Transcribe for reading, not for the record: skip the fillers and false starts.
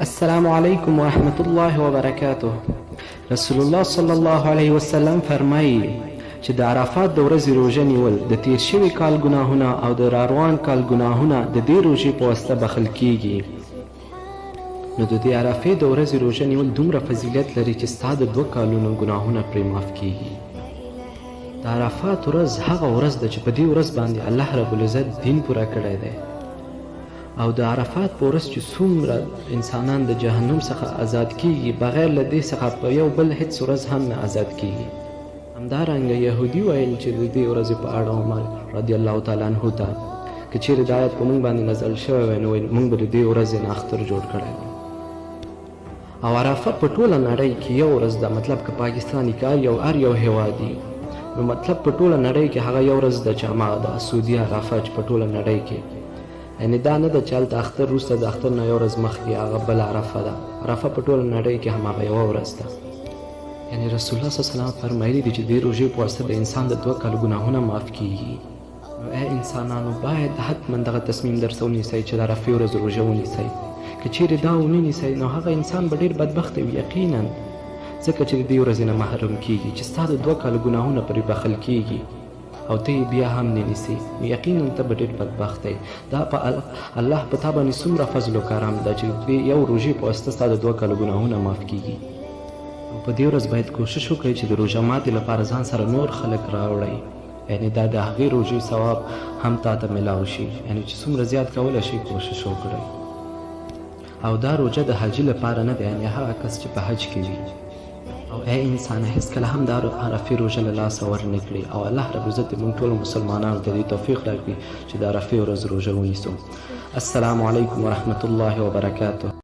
السلام علیکم ورحمت الله وبرکاته. رسول الله صلی الله علیه وسلم فرمایي چې د عرفات د ورځې روژه نیول د تیر شوي کال ګناهونه او د راروان کال ګناهونه د دې روژې په واسطه بخل کیږي. نو د دې عرفې د ورځې روژه نیول دومره فضیلت لري چې ستا د دوه کالونو ګناهونه پرې معاف کیږي. د عرفات ورځ هغه ورځ ده چې په دې ورځ باندې الله رب العزت دین پوره کړی دی. او د عرفات په ورځ چې څومره انسانان د جهنم څخه ازاد کیږي، بغیر له دې څخه په یو بل هیڅ ورځ هم نه ازاد کیږي. همدارنګه یهودي ویل چې د دې ورځې په اړه عمر رضی الله تعالی عنه ته، که چیرې دا آیت په مونږ باندې نزل شوی وای نو ویل مونږ به د دې ورځې نه اختر جوړ کړی وای. او عرفه په ټوله نړۍ کې یو ورځ ده، مطلب که پاکستان که هر یو هر یو هیواد وي نو مطلب په ټوله نړۍ کې هغه یو ورځ ده چې هماغه ده سعودي عرفه چې په ټوله نړۍ کې، یعنې دا نه ده چې هلته اختر وروسته د اختر نه یو ورځ مخکې هغه بله عرفه ده، عرفه په ټوله نړۍ کې هماغه یوه ورځ ده. یعنې رسول الله صلی الله علیه وسلم فرمایلي دي چې دې روژې په واسطه د انسان د دوه کالو ګناهونه معاف کیږي. نو ای انسانانو باید حتما دغه تصمیم درته ونیسئ چې د عرفې ورځ روژه ونیسئ. که چیرې دا ونه نیسئ نو هغه انسان به ډیر بدبخته وي یقینا، ځکه چې د دې ورځې نه محروم کیږي چې ستا د دوه کالو ګناهونه پرې بخښل کیږي او ته یې بیا هم نه نیسې، نو یقینا ته به ډیر بدبخته یې. دا په الله په تا باندې څومره فضل او کرم ده چې د دې یو روژې په واسطه ستا د دوه کالو ګناهونه معاف کیږي. او په دې ورځ باید کوشش وکړئ چې د روژه ماتې لپاره ځان سره نور خلک راوړئ، یعنې دا د هغې روژې ثواب هم تا ته ملاو شي، یعنې چې څومره زیات کولی شئ کوشش وکړئ. او دا روژه د حاجي لپاره نه ده، یعنې هغه کس چې په حج کې وي. او ای انسانه هیڅکله هم دا عرفې روژه له لاسه ورنه کړې، او الله رب عزت دې موږ ټولو مسلمانانو ته دې توفیق راکړي چې د عرفې ورځ روژه ونیسو. السلام علیکم ورحمت الله وبرکاته.